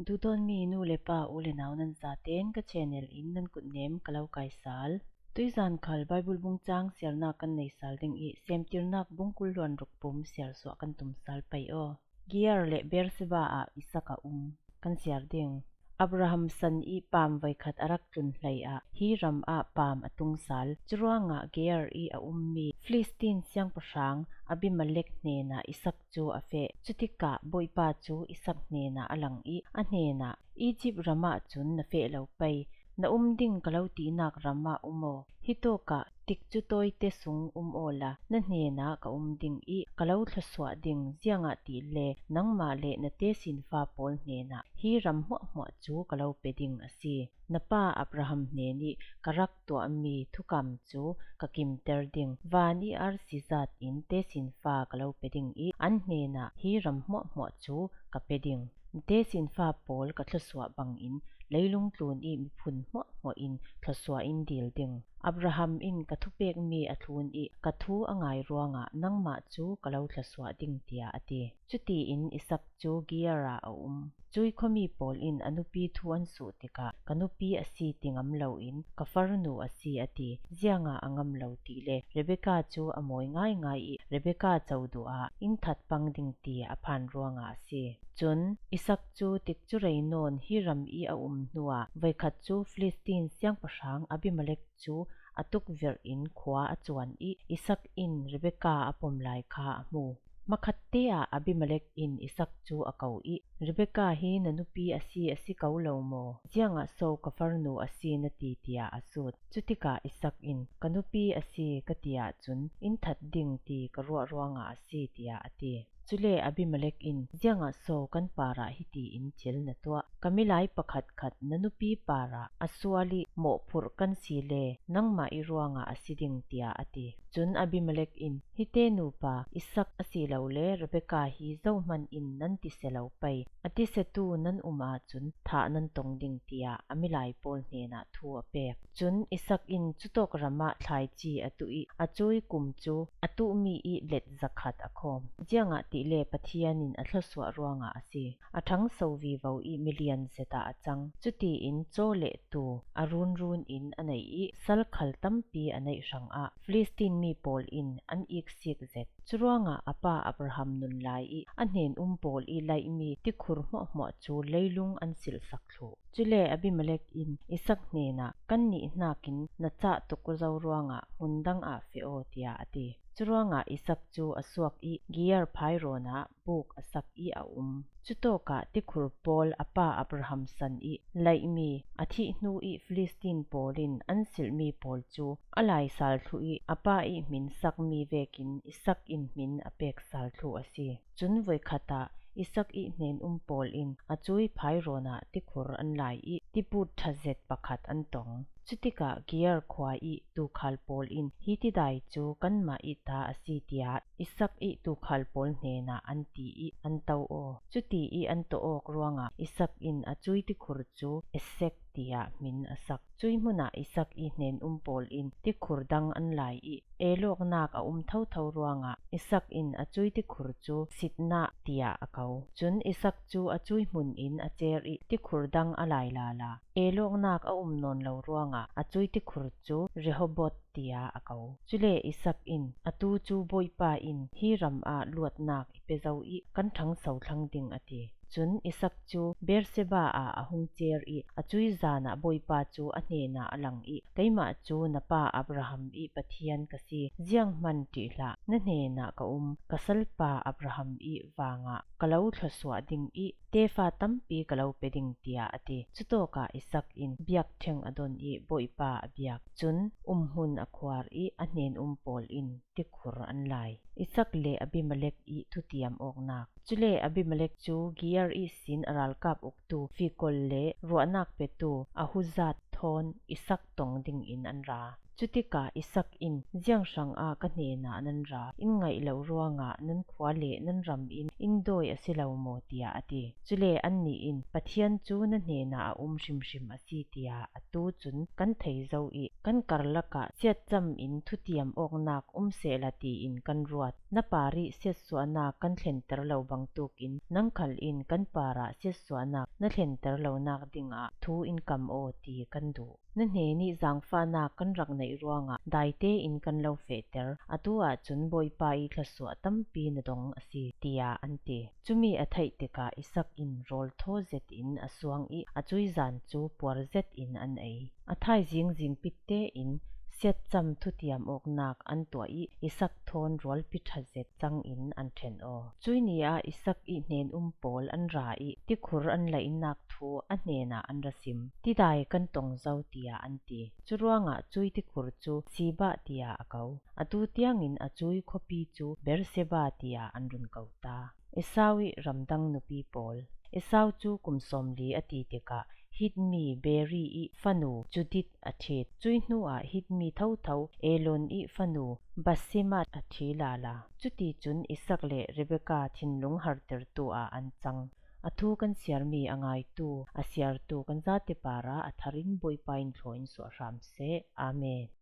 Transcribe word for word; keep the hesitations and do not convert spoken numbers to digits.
Duhdawtmi nu le pa, u le nau nan zaten ka channel in nan kutnem ka lo kaisal. Tuizan khal Bible bung chang siarnak kan neisal ding ih, Semtirnak bung kul hluan ruk pum siar suah kan tumsal pei aw. Gerar le Beerseba ah Isak a um. Kan siar ding. Abraham san ih paam voikhat a rak tlun hlei ah, hi ram ah paam a tungsal. Curuangah Gerar ih a ummi Filistin siangpahrang Abimelek hnenah Isak cu a feh. Cutikah Bawipa cu Isak hnenah a lang ih a hnenah, Izipt ram ah cun na feh lo pei, na um ding ka lo tinak ram ah um aw. Hitawkah tikcu tawite sung um awla na hnenah ka um ding ih ka lo thluasuah ding, ziangahtile nangmah le na tesinfa pawl hnenah hi ram hmuahhmuah cu ka lo pe ding a si. Na pa Abraham hnen ih ka rak tuahmi thukam cu ka kimter ding. Van ih arsi zat in tesinfa ka lo pe ding ih an hnenah hi ram hmuahhmuah cu ka pe ding. Na tesinfa pawl ka thluasuah bangin leilung tlun ih miphun hmuahhmuah in thluasuah in dil ding. Abraham in ka thupekmi a thlun ih ka thu a ngai ruangah nangmah cu ka lo thluasuah ding, tiah a ti. Cutiin Isak cu Gerar ah a um. Cui khuami pawl in a nupi thu an suh tikah, ka nupi a si ti ngam loin ka farnu a si, a ti. Ziangah a ngam lo tile Rebekah cu a mawi ngaingai ih Rebekah co duh ah inn that pang ding ti a phan ruangah a si. Cun Isak cu tikcu rei nawn hi ram ih a um hnuah, voikhat cu Filistin siangpahrang Abimelek cu a tukvirh in khua a cuan ih Isak in Rebekah a pom lai kha a hmu. Hmakhatte ah Abimelek in Isak cu a ko ih, Rebekah hi na nupi a si a si ko lo maw? Ziangah so ka farnu a si na ti, tiah a sut. Cutikah Isak in, Ka nupi a si ka ti ahcun inn that ding ti ka ruah ruangah a si, tiah a ti. Cule Abimelek in, Ziangah so kan parah hiti in thil na tuah? Ka milai pakhatkhat na nupi parah a sual ih mawhphurh kan si le nangmah ih ruangah a si ding, tiah a ti. Cun Abimelek in, Hite nupa Isak asilole Rebekah hi zohman in nan ti se lo pei. A ti setu nan um ahcun thah nan tong ding, tiah a milai pawl hnenah thu a pek. Cun Isak in cutawk ram ah thlaici a tuh ih a cui kum cu a tuhmi ih let zakhat a khawm. Ziangahtile Pathian in a thluasuah ruangah a si. A ṭhangso vivo ih milian zet ah a cang. Cutiin caw le tu a runrun in a nei ih sal khal tampi a neih hrangah Filistin mi pawl in an iksik zet. Curuangah a pa Abraham nun lai ih a hnen um pawl ih laihmi tikhur hmuahhmuah cu leilung an silhsak thluh. Cule Abimelek in Isak hnenah, Kannih hnakin na cah tuk zo ruangah hmun dang ah feh aw, tiah a ti. Curuangah Isak cu a suak ih Gerar phairawn ah buk a sak ih a um. Cutawkah tikhur pawl a pa Abraham san ih laihmi, a thih hnu ih Filistin pawl in an silhmi pawl cu a laisal thluh ih a pa ih hmin sakmi vekin Isak in hmin a peksal thluh a si. Cun voikhat ah Isak ih hnen um pawl in a cui phairawn ah tikhur an lai ih tiput ṭha zet pakhat an tong. Cutikah Gerar khua ih tuukhal pawl in, Hi tidai cu kanmah ih ta a si, tiah Isak ih tuukhal pawl hnenah an ti ih an to aw. Cuti ih an to awk ruangah Isak in a cui tikhur cu Esek tiah hmin a sak. Cui hmunah Isak ih hnen um pawl in tikhur dang an lai ih, el awknak a um thotho ruangah Isak in a cui tikhur cu Sitnah tiah a ko. Cun Isak cu a cui hmun in a cer ih tikhur dang a lai lala. El awknak a um nawn lo ruangah a cui tikhur cu Rehoboth tiah a ko. Cule Isak in, Atu cu Bawipa in hi ram ah luatnak i pe zo ih kan ṭhangso thlang ding, a ti. Cun Isak cu Beerseba ah a hung cer ih a cui zan ah Bawipa cu a hnenah a lang ih, Keimah cu na pa Abraham ih Pathian ka si. Zianghman ṭih hlah, na hnenah ka um, ka salpa Abraham ih vangah ka lo thluasuah ding ih tefa tampi ka lo pe ding, tiah a ti. Cutawkah Isak in biakṭheng a don ih Bawipa a biak. Cun umhmun a khuar ih a hnen um pawl in tikhur an lai. Isak le Abimelek ih thutiam awknak. Cule Abimelek cu Gerar ihsin a ralkap uktu Fikol le ruahnak petu Ahuzat thawn Isak tong dingin an ra. Cutikah Isak in, "Ziang hrangah ka hnenah nan ra, in ngaih loh ruangah nan khua le nan ram in in dawi a si lo maw?" tiah a ti. Cule annih in, "Pathian cu na hnenah a um hrimhrim a si, tiah atu cun kan thei zo ih, kan karlakah siatcam in thutiam awknak um sehla tiin kan ruat. Na parih siatsuahnak kan thlenter lo bangtuk in nang khal in kan parah siatsuahnak na thlenter lonak dingah thu in kam aw ti kan duh. Na hnenih zaangfahnak kan rak neih ruangah daite in kan lo fehter. Atu ahcun Bawipa ih thluasuah tampi na dong a si," tiah an ti. Cumi a theih tikah Isak in rawl thaw zetin a suang ih a cuizan cu puar zetin an ei. A thaizing zingpit tein siatcam thutiam awknak an tuah ih Isak thawn rualpi ṭha zet cangin an ṭhen aw. Cuih ni ah Isak ih hnen-um pawl an ra ih tikhur an laihnak thu a hnenah an ra sim. "Tidai kan tong zo," tiah an ti. Curuangah cuih tikhur cu Sibah tiah a ko. Atu tiangin a cuih khuapi cu Beerseba tiah an run ko ta. Esau ih ramdang nupi pawl. Esau cu kum sawmli a ti tikah Hit mi Beeri ih fanu Judith a ṭhit. Cuih hnuah Hit mi thotho Elon ih fanu Basemath a ṭhi lala. Cuticun Isak le Rebekah thinlung hartertu ah an cang. A thu kan siarmi a ngaitu, a siartu kan zate parah a thar in Bawipa in thlaw in suah hram seh. Amen.